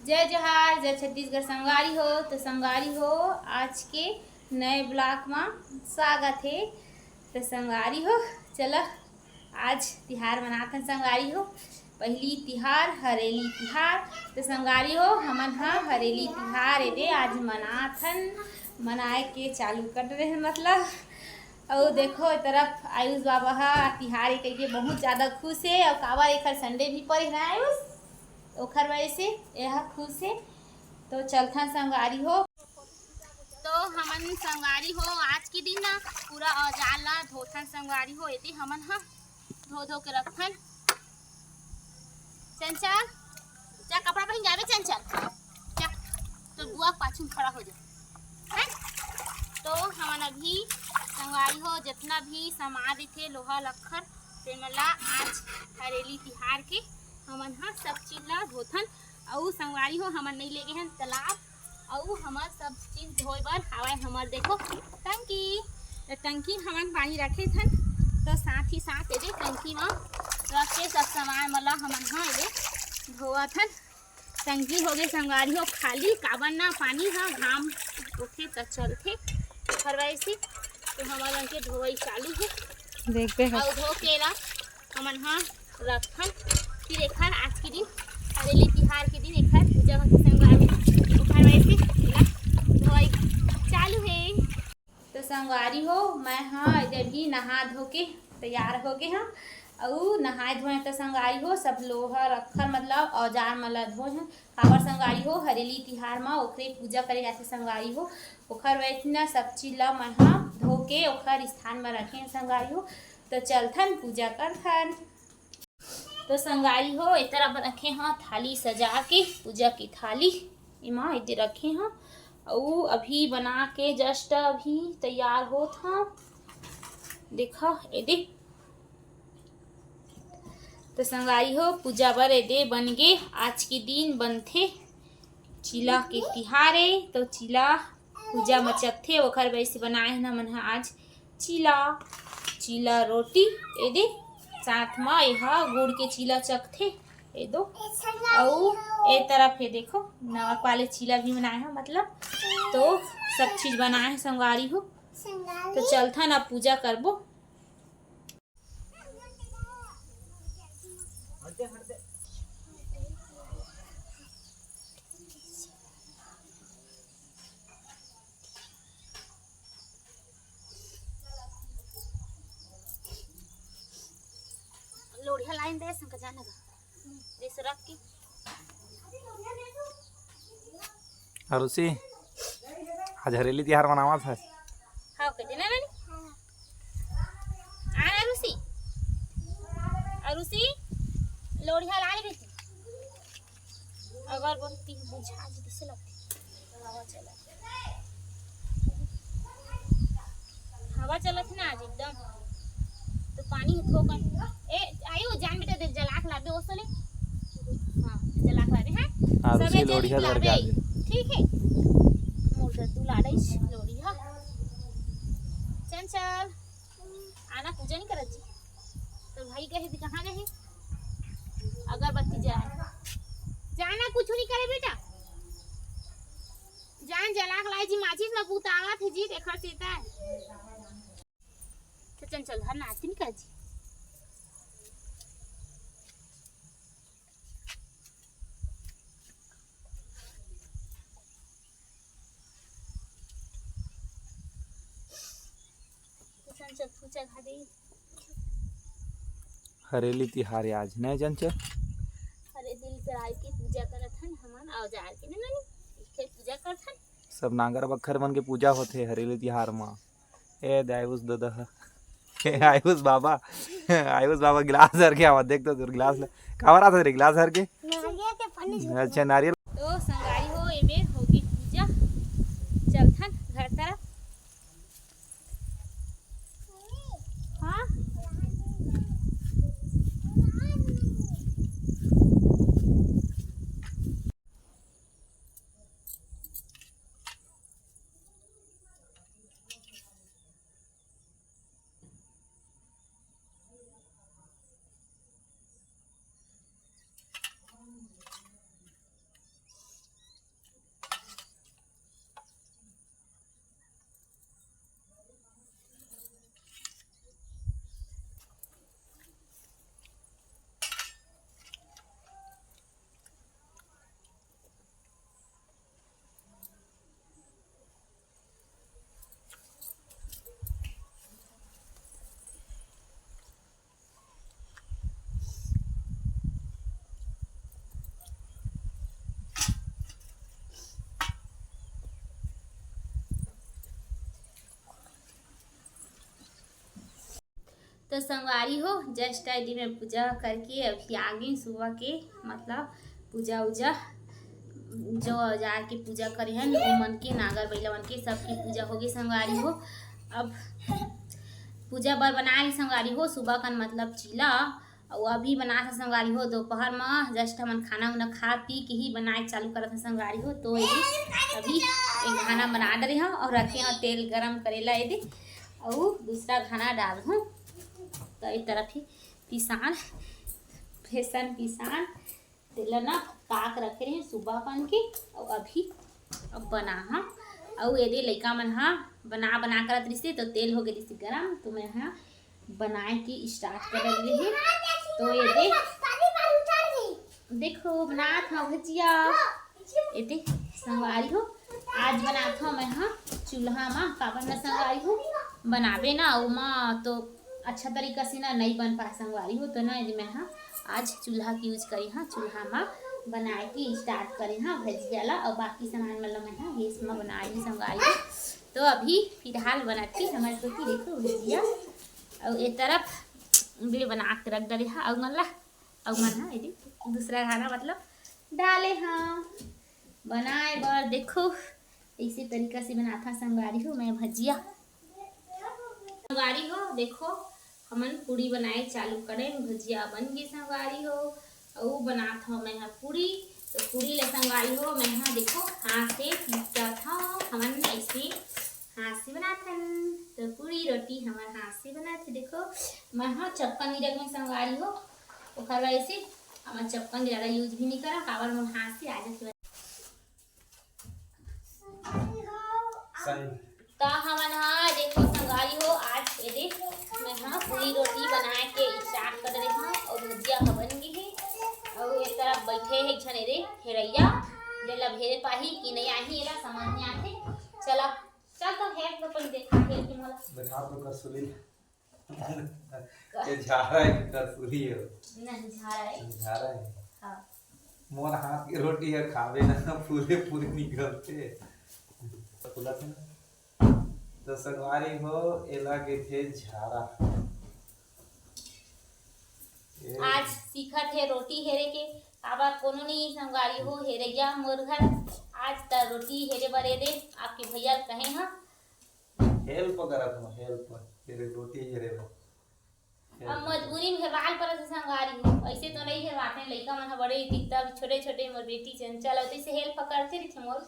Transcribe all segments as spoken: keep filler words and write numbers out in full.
जय जोहार, जय छत्तीसगढ़ संगवारी हो। तो संगवारी हो, आज के नए vlog मा स्वागत हे। तो संगवारी हो, चला आज तिहार मनाथन संगवारी हो, पहली तिहार हरेली तिहार। तो संगवारी हो, हमन ह हरेली तिहार एदे आज मनाथन, मनाए के चालू कर दे हन मतलब। अउ देखो, ए तरफ आयुष बाबा ह तिहार ए कहिके बहुत ज्यादा खुश हे, अउ काबर एखर Sunday भी परे हे ना आयुष, ओखर वजह से एहा खुश हे। तो चलथन संगवारी हो। तो हमन संगवारी हो, आज के दिन ना पूरा औजार ला धोथन संगवारी हो। एदे हमन ह धो धो के रखथन। चंचल, जा कपड़ा पहन जाबे चंचल, जा। तो बुआ के पाछू में खड़ा हो जा, हैं? तो हमन अभी संगवारी हो, जितना भी सामान रहिथे लोहा लक्खर, तेमन ला आज हरेली तिहार के हमन ह सब चीज ला धोथन। अउ संगवारी हो, हमन नइ ले गे हन तालाब, अउ हमर सब चीज धोए बर हावय हमर, देखो, टंकी। त टंकी हमन पानी रखे थन, तो साथ ही साथ एदे टंकी म रख के सब सामान मन ला हमन ह एदे धोवत हन। टंकी होगे संगवारी हो खाली, काबर ना पानी ह घाम होथे त चलथे, ओखर वजह से। तो हमर मन के धोवई चालू हे। देखबे ह। अउ धो के ला हमन ह रखथन। फिर एखर आज के दिन, हरेली तिहार के दिन एखर पूजा होथे संगवारी, ओखर वजह से एला धोई चालू हे। तो संगवारी हो, मैं ह एदे अभी नहा धो के तैयार हो गे हंव। अउ नहाए धोए तो संगवारी हो, सब लोहा लक्खर मतलब औजार मन ला धोए हंव। काबर संगवारी हो, हरेली तिहार म ओखरे पूजा करे जाथे संगवारी हो। ओखर वजह से ना सब चीज ला मैं ह धो के ओखर स्थान म रखे हंव संगवारी हो। तो चलथन पूजा करथन। तो संगवारी हो, ए तरफ रखे हंव थाली सजा के, पूजा के थाली एमा एदे रखे हंव। अउ अभी बना के just अभी तैयार होत हंव। देखा एदे। तो संगवारी हो, पूजा बर एदे बन गे। आज के दिन बनथे चीला के तिहार ए, तो चीला पूजा म चघथे, ओखर वजह से बनाए हन हमन ह आज चीला, चीला रोटी एदे, साथ म एहा गुड़ के चीला चघथे एदो। अउ ए तरफ हे देखो, नमक वाले चीला भी बनाए हन मतलब। तो सब चीज बनाए हन संगवारी हो। तो चलथन अब पूजा करबो। लोढ़िया लाइन दे संग जाने का। दे सरक की। अरुषि, आज हरेली तिहार मनावत हस? हाँ, कह देना नानी। आ, अरुषि। अरुषि, लोढ़िया ला ले बेटी। अगरबत्ती बुझा जी, कैसे लगती? हवा चला। हवा चलत हे ना आज एकदम। तो पानी थोकन। ए, आयु, जान बेटा, दे जलाक लाबे, ओसो ले। हाँ, जलाक लाबे, हाँ? हाँ, सबे उसी जन लोढ़िया धर के लाबे। आ जाए। ठीक है। मोर दद्दू लाडइस लोढ़िया। चंचल, आना पूजा नहीं करत जी। तो भाई गए थे, कहाँ गए? अगरबत्ती जला। जाना कुछ नहीं करे बेटा। जान जलाक लाई जी, माचिस में बुतावत हे जी, देखा सीता। तो चंचल धर नाचती नहीं कर जी। तो चंचल पूजा घाटी। हरेली तिहार आज, नहीं चंचल? हरे दिल कराई के पूजा करत हन हमन, औजार के नहीं मानी, इखे पूजा करत हन। सब नांगर बखर मन के पूजा होथे हरेली तिहार म। ए दे आयुष ददा ह। ए आयुष बाबा, आयुष बाबा गिलास धर के आवा, देख तो दूर गिलास ले। काबर आत रे गिलास धर के? नारियल के पानी। अच्छा, नारियल। तो संगवारी हो, एमे होगी पूजा। चलथन घर तरफ। हाँ? तो संगवारी हो, just एदे मैं पूजा करके अभी आ गई सुबह के, मतलब पूजा उजा जो जाके पूजा करे हन, वो मन के नागर बैला मन के सबकी पूजा होगे संगवारी हो। अब पूजा बर बना रही संगवारी हो, सुबह कन मतलब चीला, अउ अभी बनात हन संगवारी हो दोपहर म just हमन खाना उना खा पी के ही बनाए चालू करत हन संगवारी हो। तो एदे अभी एक घाना बना डरे हव अउ रखे हव तेल गरम करे ला एदे, अउ दूसरा घाना डाल हूँ। तो ए तरफ ही पिसान, बेसन पिसान, तेला ना फटका के रखे रहे सुबह कन के, अउ अभी अब बना हा। अउ एदे लइका मन हा बना बना करत रिहिसे, तो तेल हो गे रिहिसे गरम, तो मैं हा बनाए के start कर रही। तो एदे देखो बनात हव भजिया, एदे संगवारी हो, आज बनात हव मैं हा चूल्हा मा, काबर ना संगवारी हो, बनाबे ना ओमा तो अच्छा तरीका से ना नइ बन पाए संगवारी हो, तो ना एदे मैं हा आज चूल्हा के use करे हा, चूल्हा मा बनाए के start करे हा भजिया ला, अउ बाकी सामान मन ला मैं हा गैस मा बना रही संगवारी हो। तो अभी फिलहाल बनत ही हमर कोती देखो भजिया, अउ ए तरफ भी बना के रख डरे हा, अउ मन ला, अउ मन हा एदे दूसरा घाना मतलब डाले हा बनाए बर। देखो ऐसे तरीका से बनात हा संगवारी हो मैं भजिया। संगवारी हो देखो, हमन पूड़ी बनाए चालू करेन, भजिया बन गे संगवारी हो। अउ बनात हव मैं हा पूड़ी, तो पूड़ी ले संगवारी हो मैं हा देखो हाथ से पीटत हव, हमन ऐसे हाथ से बनात हन। तो पूड़ी रोटी हमर हाथ से बनात हे। देखो मैं हा चक्का नहीं रख में संगवारी हो, ओकर वजह से हमर चक्का ज्यादा use भी नहीं करा, काबर मोर हाथ से आ जाथे। संग त हमन हा देखो संगवारी हो, आज एदे मैं हा पूड़ी रोटी बनाए के start कर रहे हव, अउ भजिया ह बन गे हे, अउ एक तरफ बैठे हे एक झन एदे हेरैया, जेला भेरे पाही कि नहीं आही, एला समझ नहीं आथे। चला, चल तो हेर तो कोई देखा हेर के मोला। बैठा तो कर सुनील। ये झारा है कि कसूरी है? नहीं, झारा है। झारा है। हाँ। मोर हाथ के रोटी है, खावे ना, पूरे पूरे निकलते। फूलत है ना? तो संगवारी हो, एला कहिथे झारा। ये आज सीखत हे रोटी हेरे के, काबर कोनो नहीं संगवारी हो, हेरैया मोर घर। आज त रोटी हेरे बर एदे आपके भैया ल कहे हा। Help करत हूँ, help। तेरे रोटी हेरे बर। अब मजबूरी में हेरवाल परत हे संगवारी हो, ऐसे तो नहीं हेरवाते, लइका मन ह बड़े दिखता, अभी छोटे छोटे मोर बेटी चंचल, अउ तइसे help करते रहिथे मोर,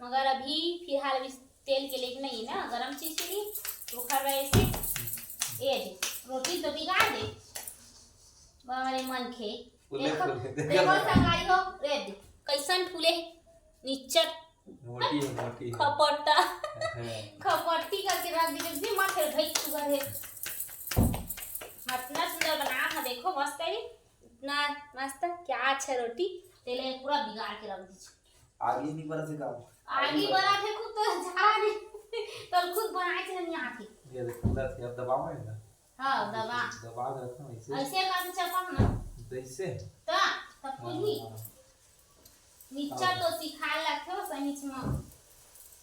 मगर अभी फिलहाल अभी तेल के लेके नहीं है ना, गरम चीज के लिए, तो ओखर वजह से ये दे, रोटी तो बिगाड़ दे, बड़े मन खे। फूले, देखो, फूले, देखो देखो। संगवारी हो, रे दे, कैसन फूले हे, निच्चर। मोटी है, मोटी है। खपट्टा। हाँ। खपट्टी करके रख दीजिए, जी मत है, भाई सुगर है। इतना सुंदर बना था, देखो, मस्त है, इतना मस्त, क्या अच्छा रोटी, तेले पूरा बिगाड़ के रख दीजिए। आगी नहीं बरत हे का? आगी बरत हे, खुद तो झाड़ा नहीं, तो खुद बनाए थे नहीं आके। ये देख, पूरा थी, अब दबाओ ना इधर। हाँ, दबा। दबा देता हूँ ऐसे। ऐसे का से चपक ना। जैसे? ता, तब कुछ नहीं। हाँ। नीचा हाँ। तो सिखाए लगथे वो सही में।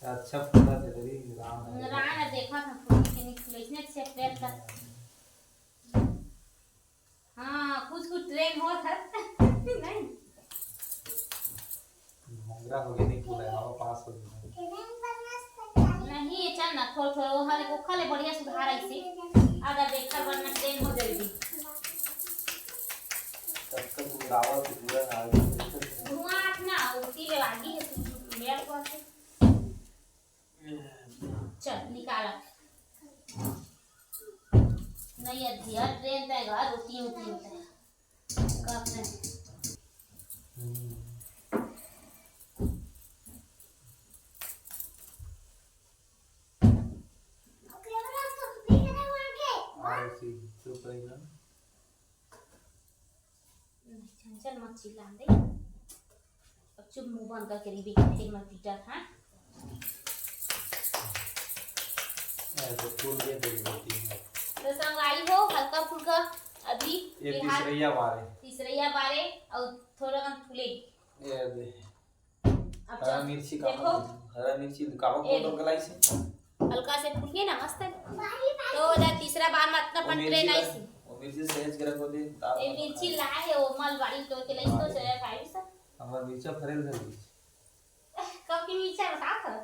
अच्छा फूला थे, तेरी राम है। राम है, देखा था फूल के नहीं फूले, इसने से पेट का। हाँ, कुछ कुछ train होत है। नहीं। घोंघरा हो गया, नहीं फूला है, हवा पास हो गया। नहीं, ये चल ना, थोड़ा, थोड़ा, वो हले, वो खले बढ़िया सुधार ऐसे। अगर देखा वरना train हो जाएगी। तब तक उड़ावा से पूरा आ गया। धुआं आत ना, उड़ती ले आगी है, तू मेरा को आके। चल, निकाला। नहीं, अभी यार, train तय गा, रोटी, रोटी होता है। कब तय? हम्म। चंचल मत चिल्ला दे। अब चुप, मुंह बंद करके रही, बेटी, फिर मत पीटा था। ऐसे फूल के दे देती है। तो संगवारी हो, हल्का फुल्का अभी ये फिलहाल तीसरैया बार है। तीसरैया बार है और थोड़ा कन फूले। ये दे। अब हरा चल, मिर्ची का देखो। हरा मिर्ची का ये पाउडर गलाई से। हल्का से फूल के ना मस्त है। तो ओला तीसरा बार में अतना वो मिर्ची पंटरे नहीं ला, सी। वो मिर्ची सहेज के रखो दे, दाल ए में मिर्ची खाए। लाए है, वो मलबाड़ी तो के लइस तो चला खाई सब। हमार मिर्चा फरेल है मिर्च। कब की मिर्चा बता था?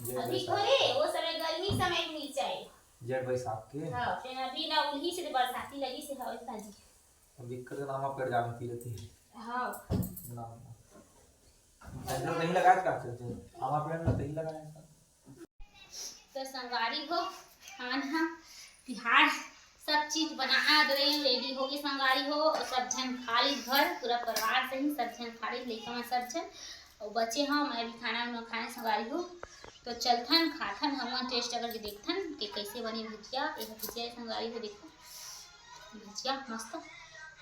जेठ अभी बैसाख। थोड़े, वो समय गर्मी समय की मिर्चा है। जेठ बैसाख के। हाँ, फिर अभी ना उन्हीं से बरसाती लगी से हवा ताजी। अब दिक्कत है ना, आमा पेड़ जाम की रहती है। हाँ। ना, ना। चंचल नहीं लगाया था, चंचल। आमा पेड़ में नहीं लगाया था। तो संगवारी हो, खाना, तिहार, सब चीज बना दे, रेडी हो गए संगवारी हो, और सब झन खा ली घर, पूरा परिवार से ही सब झन खा ली, लइका मन सब झन, और बचे हो, मैं भी खाना उना खाए संगवारी हो। तो चलथन, खाथन, हम टेस्ट करके देखथन कि कैसे बनी भुजिया। ये भुजिया है संगवारी हो, देखो भुजिया मस्त।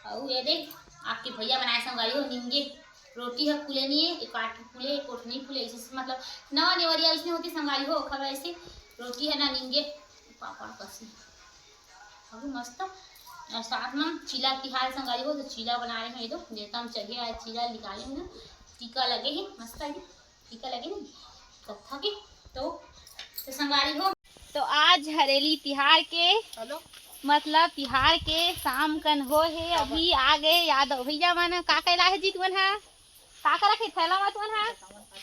और ये देख, आपके भैया बनाए संगवारी हो, निमगे रोटी है, फूले नहीं है, एक आठ फूले, एक ओठ नहीं फूले, इसी से मतलब नवा नेवरिया इसने होती संगवारी हो, खबर ऐसे रोटी है ना निमगे पापड़ कसी, अभी मस्त। और साथ में चीला तिहार संगवारी हो, तो चीला बना रहे हैं, ये दो जेता हम चढ़े आए, चीला निकाले हैं, टीका लगे हैं, मस्त है, टीका लगे नहीं कत्था के। तो, तो संगवारी हो, तो आज हरेली तिहार के, हेलो। मतलब तिहार के शाम कन हो हे, अभी आ गए यादव भैया मन। का कैला है जी तुमन हा? का करा के थैला में तुमन हा?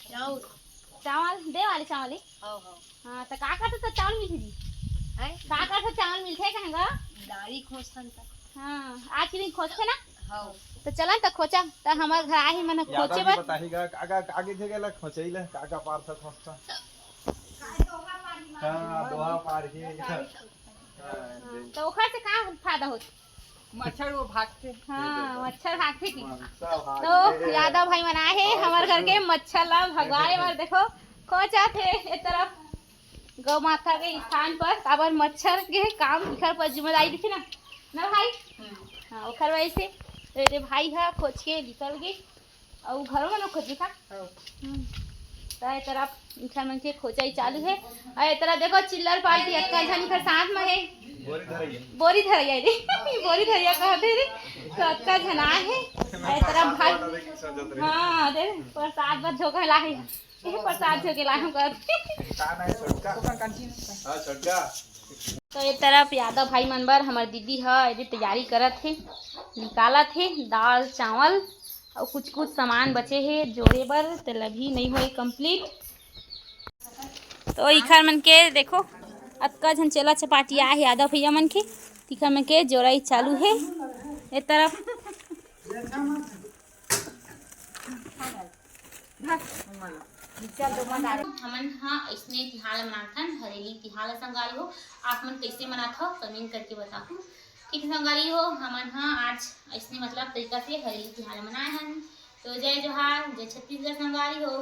चावल। चावल, दे वाले चावल है? हाँ, हाँ। हाँ, तो का का तो चावल मिलथे जी? हैं? का का तो चावल मिलथे कहेंगा? दारी खोजथन त। हाँ, आज के दिन खोजथे ना? हाँ। तो चलन त खोचा, त हमर घर आही मन यादव खोचे जी बर। बताही गा, का का आगे थे गेला खोचई ले, का का पार था खोजता। हाँ, दोहा पार ही। हाँ, हाँ, तो ओखर से का फायदा होत? मच्छर वो भागथे। हाँ, मच्छर भागथे की। मनसा तो भागथे। यादव भाई मन आए हे, हाँ, हमर घर के मच्छर ला भगवाए बर। देखो, खोचत हे ए तरफ गौ माता के स्थान पर, काबर मच्छर के काम इखर पर जिम्मेदारी दिखे ना, ना भाई? हम्म। हाँ, ओखर वजह से रे भाई हा खोज के निकल गे। अउ घरो में लोग खोजे का? हाँ। हम्म। त ए तरफ इखर मन के खोजई चालू हे। अउ ए तरफ देखो चिल्लर पार्टी अतका झन इखर साथ में हे। बोरी धरैया। बोरी धरैया रे। बोरी धरैया कहथे रे। तो अतका झन आए हे। अउ ए तरफ भाई। हाँ, दे प्रसाद बर झोंका लाही। ये प्रसाद झोंके लाही हम कहत। का नाम है छोटका? हाँ, छोटका। तो ए तरफ यादव भाई मन बर हमर दीदी ह एदे तैयारी करत हे, निकालत हे दाल चावल अउ कुछ कुछ सामान बचे हे जोड़े बर, तेला भी नहीं होए complete। तो इखर मन के देखो, अतका झन चेला चपाटी आए हे यादव भैया मन के, तिखर मन के जोड़ाई चालू हे ए तरफ। हमन ह अइसने तिहार ल मनाथन, हरेली तिहार ल संगवारी हो। आप मन कइसे मनाथव, comment करके बताहू। ठीक है संगवारी हो, हमन ह आज अइसने मतलब तरीका से हरेली तिहार ल मनाए हन। तो जय जोहार, जय छत्तीसगढ़ संगवारी हो।